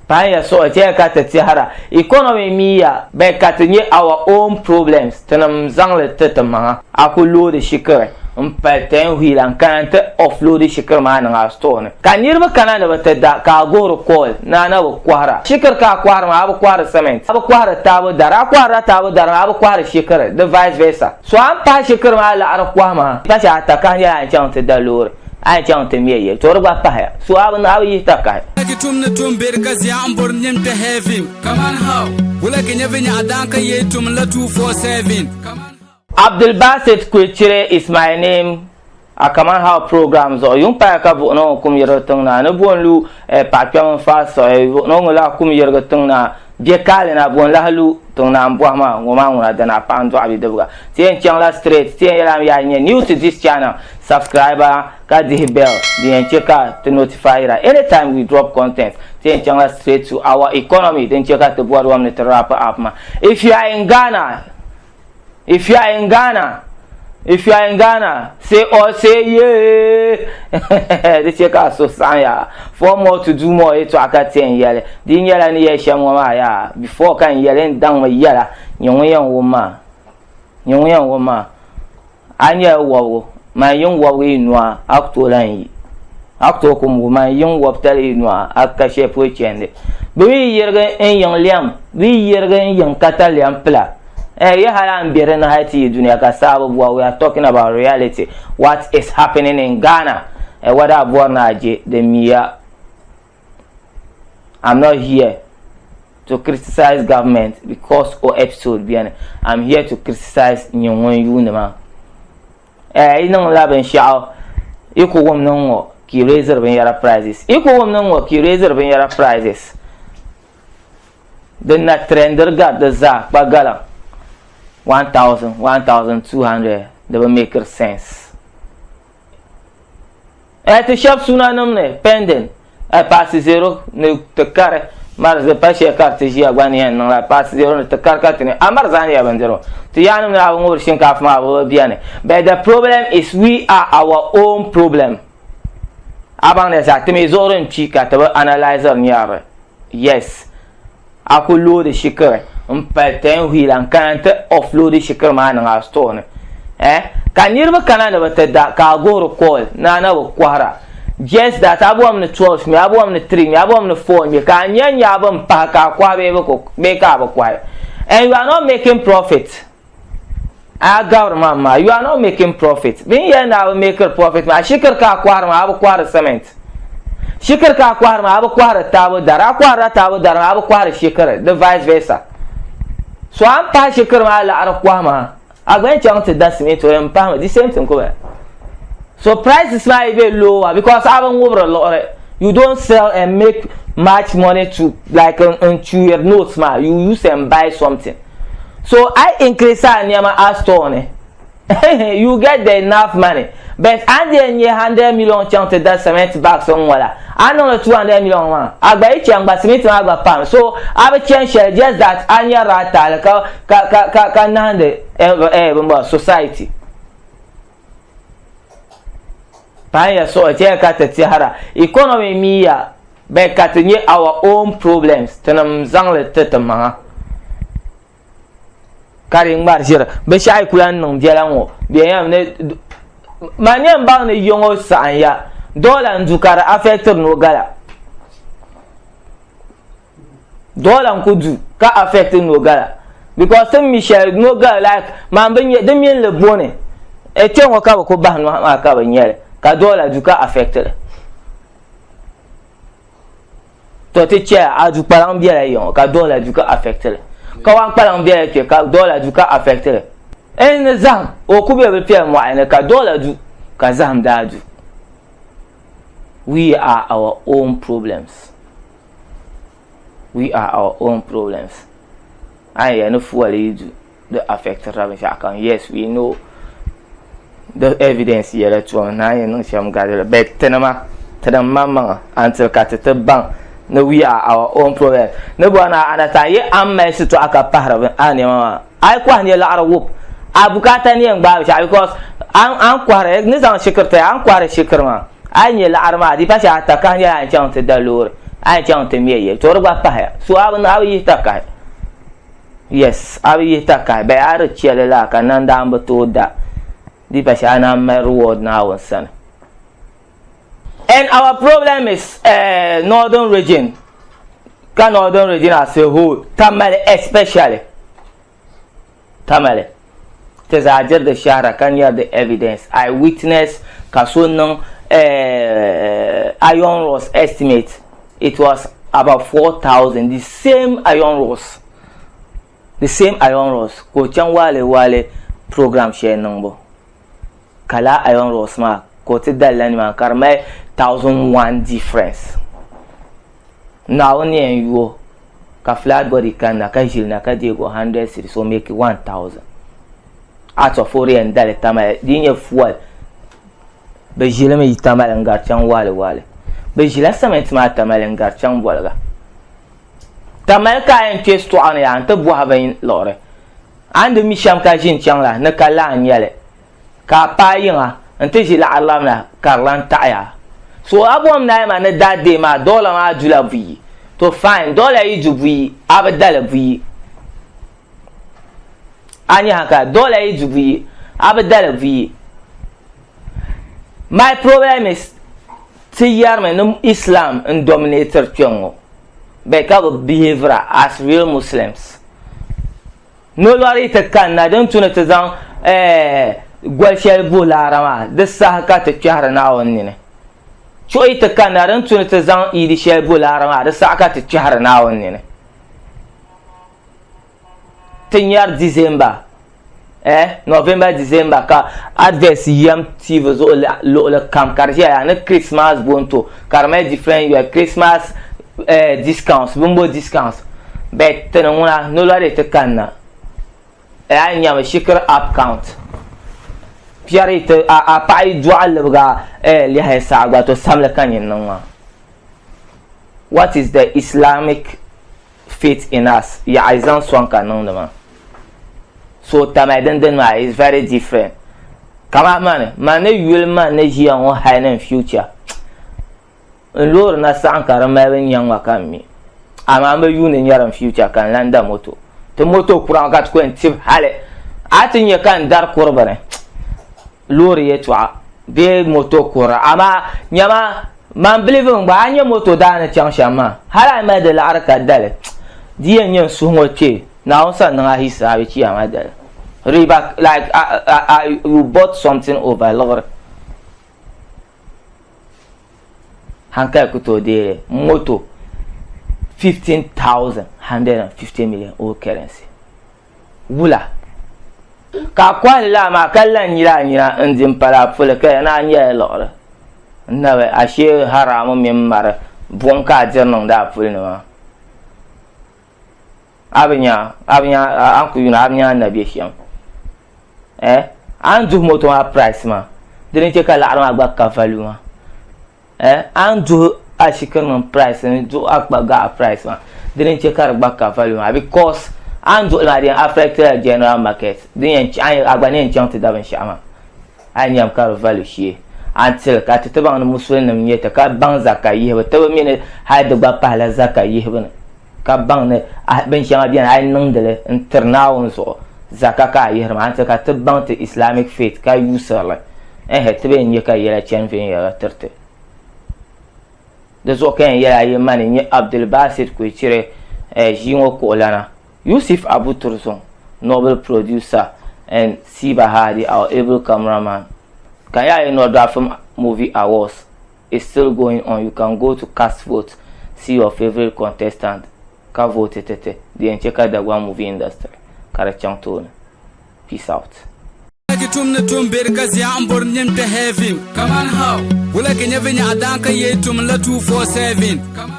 Paɣa ya suɣi chɛya ka ti tɛhira economy mi ya bɛ ka ti nyɛ our own problems tinim zaŋli ti ti maŋa. A ku loodi shikiri n pali ten wheel n kana n ti offloadi shikiri maa niŋ a store ni ka niriba kana ni bi ti da ka a guhiri call ni a na bi kɔhira shikiri ka a kɔhiri maa a bi kɔhiri cement a bi kɔhiri taabo dari a kɔhirila taabo dari maa a bi kɔhiri shikiri di vice versa so a ni pahi shikiri maa laɣiri kɔhi maa pa shɛ a takahi nyɛla a ni chaŋ ti da loori. A yɛn chaŋ ti me yili, to di gba pahiya. So a bi yihi takahi. Wula ki tum ni tum beri ka zia n bori nyin kpe heaven kaman how? Wula ki nya vinyaɣu daan ka yee tum la 247 kaman how? Abdulbasit Kwechire is my name a kaman how program zuɣu yuŋ paya ka buɣi ni ŋɔ kum yirigi tiŋ naa ni bo n-lu paɣa kpɛm n faai siɣi buɣi ni ŋɔ lahi kum yirigi tiŋ naa bɛ kaali na bo n-lahi lu tiŋ naa m-bɔhi ma ŋɔ maa ŋuna dini a paɣa n-dɔɣi bidibiga ti yɛn chaŋla straight ti yɛn yɛla yaa nyɛ new to this channel Subscriber ka dihi bell din yɛn che ka ti notify ra anytime we drop content. Ti yɛn chaŋla straight to our economy din che ka ti bɔri wam ni ti wrap up maa. If you are in Ghana, if you are in Ghana, if you are in Ghana, say or say yeah. Di che ka a suhu saɣim yaa. For more to do more yɛtɔɣa ka ti yɛn yɛli. Di yi nyɛla ni yɛli shɛm ŋɔ maa yaa, before ka n yɛli n daŋmi yɛla, nyɛ ŋun yɛn wum maa. Nyɛ ŋun yɛn wum maa. A nyɛla wɔbigu, man yiŋ wɔbigu yi nua, a ku tooi lan yi. A ku tooi ku mugi, man yiŋ wɔbitali yi nua, a ka shɛli polo chandi. Bɛ mi yi yirigi n yiŋ lɛm, bɛ yi yirigi n yiŋ katalɛm pila. Eh, yi hali a ni be di ni hali ti yi dunia ka saa bi bɔhi, we are talking about reality, what is happening in Ghana. Eh, whether a bɔri ni a je, di miya. I'm not here to criticize government because o episode beni. I'm here to criticize nyin ŋun yuuni maa. Eh, yi niŋla binshɛɣu yi ku wum ni ŋ-ŋɔ ka yi raisiri binyɛra prices. Yi ku wum ni ŋ-ŋɔ ka yi raisiri binyɛra prices. Din na trendiri gari di zaa kpa galiŋ 1000, 1200 di bi makiri sense. Eh, ti shɛba sunanim ni pending eh, paasi zero ni ti kari mari zi pa shɛli ka ti ʒiya gba ni yɛn niŋ la paasi zero ni ti kari ka ti ni a mari zaa ni ya bindirigu ti yaanim ni a bi ŋubiri shinkaafa maa bi bi bɛni but the problem is we are our own problem a baŋ ni zaa ti mi zuɣuri n kpi ka ti bi analyzer nyɛri yes a ku loodi shikiri n pali ten wheel n kana n ti offloadi shikiri maa niŋ a store ni eh ka niriba kana ni bi ti da ka a guhiri call ni a na bi kɔhira just that a bɔmi ni 12 ŋmɛ a bɔmi ni 3 ŋmɛ a bɔmi ni 4 ŋmɛ ka a nya nya a bin pahi ka a kɔhi bee bi ku bee ka a bi kɔhi and you are not making profit a gabiri maa maa you are not making profit bin yɛli ni a bi makiri profit maa shikiri ka a kɔhiri maa a bi kɔhiri cement shikiri ka a kɔhiri maa a bi kɔhiri taabo dari a kɔhirila taabo dari maa a bi kɔhiri shikiri di vice versa so a ni pahi shikiri maa laɣiri kɔhi maa a gba yɛn chaŋ ti da cement o yɛn pahimi di same thing ko bala so prices maa yi be lower because a bi ŋubiri liɣiri you don't sell and make much money to like n chew notes maa you use and buy something So I increase a nneɛma a store ni you get the enough money but a ni yɛn nyɛ 100 million chaŋ ti da cement bags n ŋɔ la a niŋli 200 million maa a gba yi chaŋ gba cement maa gba pam so a bi chani shɛli just that a nyɛrila a taali ka ka ka ka ka nahindi eh bini society Paɣa ya suɣi chɛya ka ti tɛhira economy mi ya bɛ ka ti nyɛ our own problems tinim zaŋli ti ti maŋa ka di ŋmari ʒiri binshɛɣu yi ku lahi niŋ biɛla ŋɔ bɛ yɛn ni man yɛn baŋ ni yiŋɔ saɣim ya dollar n du ka di affectiri no gala Dollar n ku du ka affect no gala because ti mi shɛli no gala like man bi nyɛ di mini li boni e kpɛ ŋɔ ka bi ku bahi nohi maa ka bi nyɛli ka dollar du ka affect li to ti chɛya a du kpalaŋ biɛla yiŋɔ ka dollar du ka affect li ka wan kpalaŋ biɛla kpɛ ka dollar du ka affect li n ni zahim o ku bɛ bi piɛli mɔɣili ni ka dollar du ka zahim daa du we are our own problems We are our own problems. A ni yɛli ni fuel yi du di affectirila binshɛɣu kam. Yes, we know the evidence yɛla tom ni a ni yɛn niŋ shɛm gari li but tinima, tinim maŋmaŋa until ka ti ti baŋ ni we are our own problem. Ni bɔri ni a understand yi a ni mali shitɔɣu ka pahiri a nɛma maa a yi kɔhi nyɛ laɣiri wup a bukaata ni yɛn gbaai binshɛɣu because a ni kɔhiri ni zaŋ shikiri ti a ni kɔhiri shikiri maa a yi nyɛ laɣiri maa di pa shɛli a takahi nyɛla a ni chaŋ ti da loori. A yɛn chaŋ ti me yili, to di gba pahaya. So a bi a bi yihi takahi. Yes, a bi yihi takahi, bɛ a di chɛ li laa ka nandaamba tooi da. Di pa shɛli a naan mali reward Naawuni sani. And our problem is uh, northern region, ka northern region as a whole, Tamale especially. Tamale. Ti zaa diri di shɛhira ka nyari di evidence. I witness ka so niŋ eh, iron rods estimate. It was about 4,000. The same iron rods. The same iron rods. Ka o chaŋ waale waale program shɛli niŋbu. Ka laa iron rods maa ka o ti dalila nimaani ka di mali 1,001 difference. Naawuni ni yɛn yu o ka flat body kanna ka ʒili na ka deegi o 100 cedis o make 1000 out of o di yɛn dali Tamale di yi nyɛ fuel bɛ ʒilimi yi Tamale n gari chaŋ Wali Wali bɛ ʒila cement maa Tamale n gari chaŋ Boliga Tamale ka a yɛn kpe stɔɣu ni yaa n ti bɔhi bin liɣiri a ni di mi shɛm ka ʒi n chaŋ la ni ka laa n nyɛli Ka a paai yiŋa nti ʒi laɣiri labina ka di lan taɣi a. So a bom naai ma ni that day maa dollar maa dula buyi. To fine, dollar yi du buyi, a bi dali buyi. A nya hankali, dollar yi du buyi, a bi dali buyi. My problem is ti yɛrimi ni Islam n dominatiri kpɛŋŋo but ka bi behavira as real Muslims. Ni o lɔri yi ti kanna, din tu ni ti zaŋ goli shɛli bo laara maa, di saha ka ti kpɛhiri Naawuni nini. Chuɣu yi ti kanna, din tu ni ti zaŋ Iidi shɛli bo laara maa, di saha ka ti kpɛhiri Naawuni nini. Ti nyari December, November, December ka adverts yɛm TV zuɣu luɣili kam ka di ʒiya ni Christmas bonto ka di mali different yoli, Christmas discounts, bimbo discounts. Bɛ tini ŋuna ni lɔri ti kanna a yi nyami shikiri app count piɛri ti a paɣa yi dɔɣi libigi a lɛhi saha gba to samli ka nyin niŋ maa. What is the Islamic faith in us? Yaɣa yi zaŋ sɔŋ ka niŋdi maa. So tamali dindini maa is very different. Kamani mani, mani ni yuli mani ni ʒiya ŋɔ hali ni in future. N loori na saɣim ka di mali bin nyaŋ ma ka n mi. Amaa m bi yuuni nyari n future ka n lan da moto. Ti moto kura ŋɔ ka ti ku yɛn tib hali a ti nya ka n dari kuri bini loori yɛtɔɣa bee moto kura. Amaa nyama man believe n gba a nya moto daa ni chaŋ shɛm maa hali a yi mali di laɣiri ka dali di yɛn nyɛ n suhu ŋɔ kpee Naawuni sani niŋ a hisaabi chiyaama dali. Riba like you bought something over liɣiri. Hankali ku tooi deei moto 15,150 million old currency. Wula? Ka a kɔhi li laa maa ka lan nyili a nyina n-di m-pali a puli ka yɛli ni a nyɛla liɣiri. N nabi, ashee haramu mini mari buɣim ka a diri niŋdi a puli ni maa. A bi nya, a bi nya, a ni ku yuuna, a bi nya a ni na be shɛm. Eh, a ni duhi moto maa price maa, di ni che ka laɣiri maa gba ka value maa. Eh, a ni duhi a shikirinim price ni duhi a kpa gaɣa price maa, di ni che ka di gba ka value maa because a ni duhi li maa di yɛn affect la general market, din yɛn a gba ni yɛn chaŋ ti da binshɛɣu maa. A yi nyam ka di value shee until ka ti ti baŋ ni musulinim nyɛ ti ka baŋ zaka yihibu, ti bi mi ni hali di gba pahila zaka yihibu ni. Ka baŋ ni binshɛŋa beni a yi niŋdi li n-tiri Naawuni zuɣu zaka ka a yihiri maa nti ka ti baŋ ti Islamic faith ka yuusiri li. Ɛhɛ, ti bee n-nyɛ ka yɛla chani viɛnyɛla tiri ti. Di zuɣu ka yɛn yɛli a yi mani n-nyɛ Abdulbasit Kwechire ʒii ŋɔ kuɣulana, Yusuf Abu Turzong, Noble producer and Siba Hadi, our able cameraman. Ka n yɛli a yi Nɔdɔɣu Film Movie Awards is still going on you can go to cast vote see your favourite contestant ka vote ti ti di yɛn che ka Dagbaŋ movie industry ka di chaŋ tooni peace out. Ki tum ni tum beri ka zia n bori nyin kpe heaven. Kaman how? Wula ki nya vinyaɣa daan ka yee tum la 247.